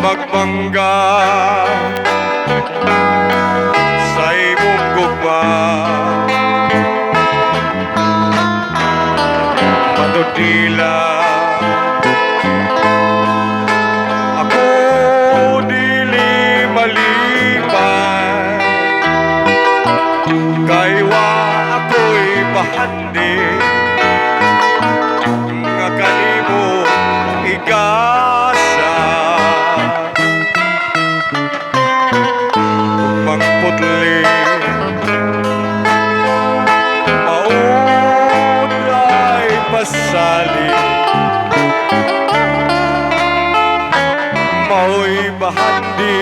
Magbangga sa imong gugma. Matudila ako dili malipay, kay wa ako'y bahandi nga kanimo igasa. Mangputli mauday pasali, mao'y bahandi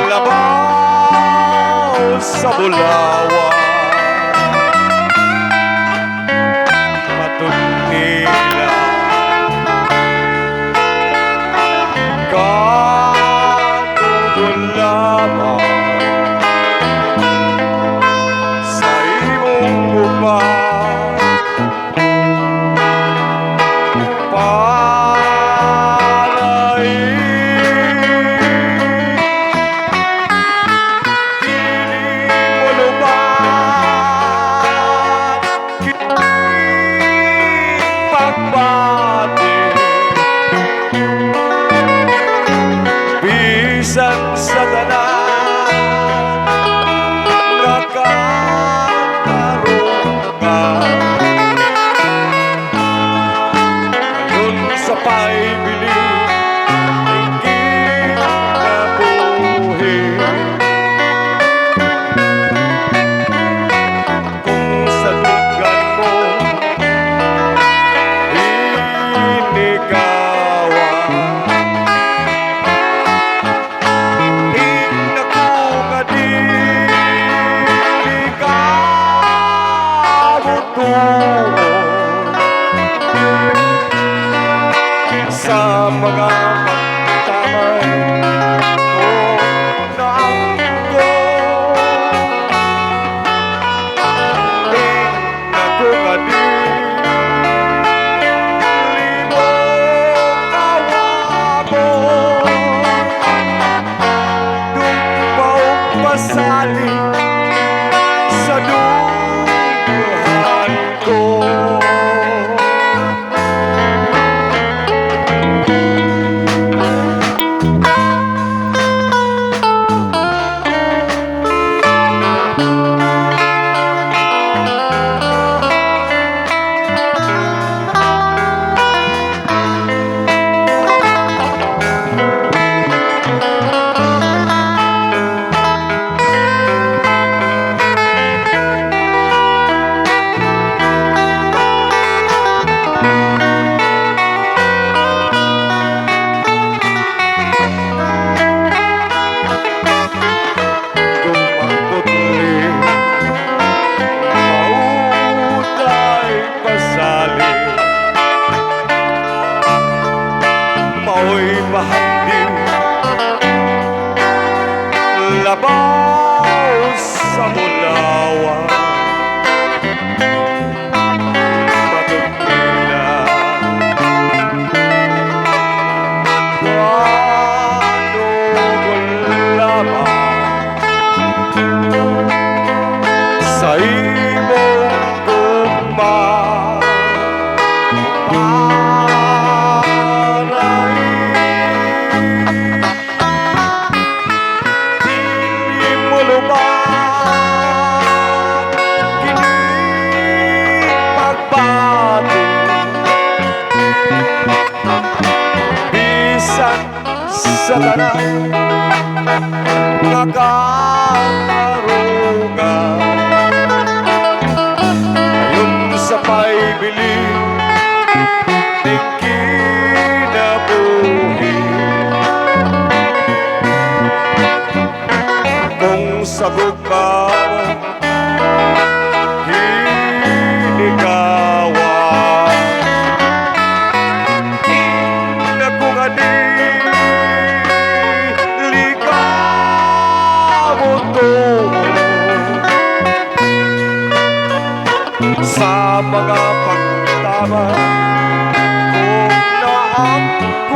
labaw sa bulawan. Matutila kanugol lamang sa imong gugma. Palay dili mo lubat pagbati, bisan sa tanan nga katarungan. Ayon sa paybili kinabuhi, kung sa dugan mo hinikawa, hingna ko nga dili ka motuo sa mga pagtamay ko naangko. Hingna ko nga dili mo kawabon, Dumbaog pasali sa dughan ko. Dumangputli mauday pasali, mao'y bahandi labaw sa bulawan. Matutila kanugol lamang sa imong gugma. Paray dili mo lubat kini pagbati, bisan sa tanan nga katarungan. Ayon sa paybili ning kinabuhi, kung sa gugma hinikawa, hingna ko nga dili ka motuo sa mga pagtama kung naangko.